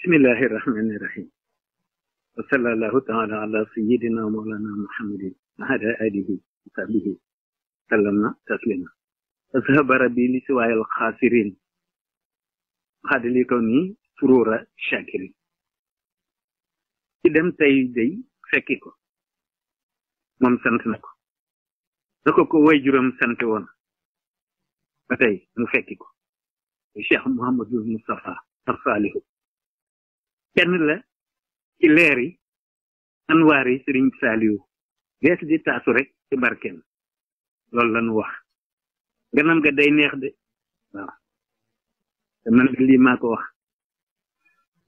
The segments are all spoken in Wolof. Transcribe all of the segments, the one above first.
bismillahi rahmani rahim wa sallallahu taala ala sayidina mawlana muhammadin wa ala alihi wa sahbihi sallama taslima azhaba rabbi li siwaayal xaasirin xaadali kaw ni surura shakirin ci dem tey day fekki ko moom sant na ko da ko way juróom sant woon ba tey mu fekki ko Cheikh Mouhamadul Moustapha Saalihu kenn la ci leer yi anwaar yi Sëriñ Saalihu lees di taasu rek ci barkeem loolu lañu wax ganam nga day neex de waaw te man lii maa ko wax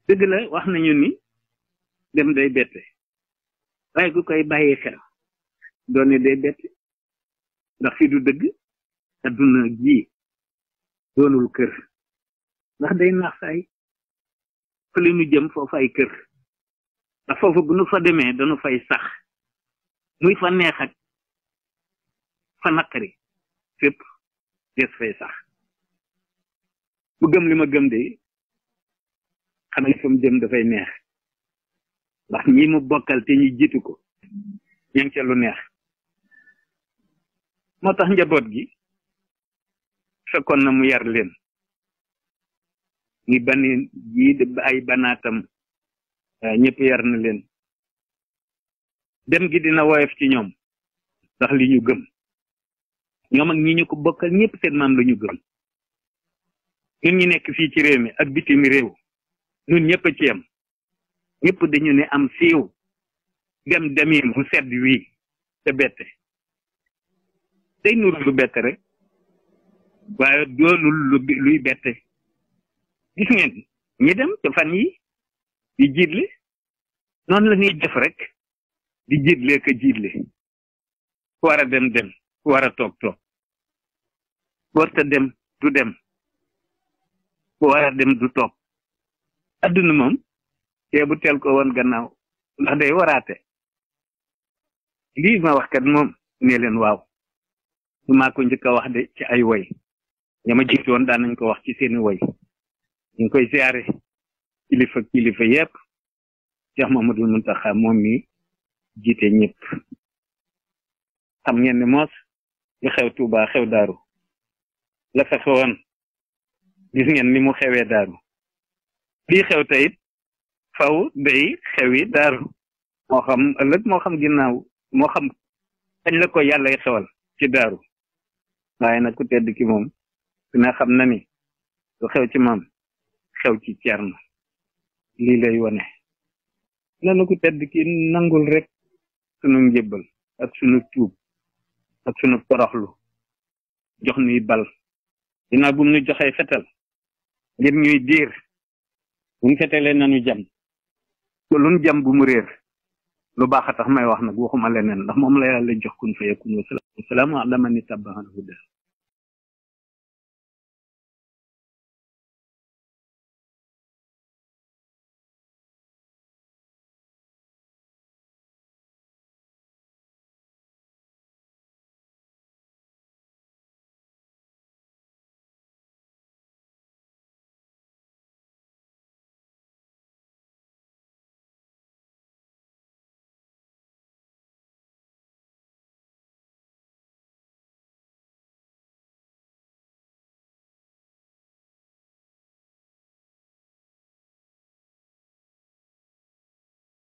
dëgg la wax nañu ni dem day bette waaye ku koy bàyyi xel doone day bette ndax fi du dëgg adduna ji doonul kër ndax day naax saay fa li ñu jëm foofu ay kër ndax foofu bu nu fa demee dañu fay sax muy fa neex ak fa naqari fépp des fay sax bu gëm li ma gëm de xam ne fa mu jëm dafay neex ndax ñi mu bokkal te ñu jiitu ko ña ngi ca lu neex moo tax njaboot gi fekkoon na mu yar leen ngi bani ji ay banaatam ñëpp yar na leen dem gi dina woyof ci ñoom ndax li ñu gëm ñoom ak ñi ñu ko bokkal ñëpp seen maam la ñu gëm ñun ñi nekk fii ci réew mi ak bitim réew ñun ñëpp a ci yam ñëpp dañu ne am siiw dem demim mu sedd wii te bette day nuru lu bette rek waaye doonul luy bette gis ngeen ñi dem te fan yi di jiitle noonu la ñuy def rek di jiitle ka jiitle ku war a dem dem ku war a toog toog warta dem du dem ku war a dem du toog adduna moom te bu teel ko woon gannaaw ndax day waraate lii ma wax kat moom ne leen waaw su maa ko njëkk a wax de ci ay woy ñama jiitu woon daan nañ ko wax ci seeni woy ñu ngi koy siyaare kilifa yépp Cheikh Mamadou Muntaxa moom mi jiite ñëpp xam ngeen ne moos li xew Tuuba xew daaru la fa xewoon gis ngeen ni mu xewee daaru lii xew tayit faw day xewi daaru moo xam ëllëg moo xam ginnaaw moo xam kañ la ko yàllay xewal ci daaru waaye nag ku tedd ki moom dina xam na ni lu xew ci maam xew ci Cerno lii lay wone nanu ku tedd ki nangul rek sunu njëbbal ak sunu tuub ak sunu toroxlu jox nuy bal dinaa bu nu joxee fetal ngir ñuy diir bu ñu fetalee nanu jam ko lun jam bu mu réer lu baax a tax may wax nag waxuma leneen ndax moom la yàlla jox kun fa yakun wa salaamu ala man ittaba'a al huda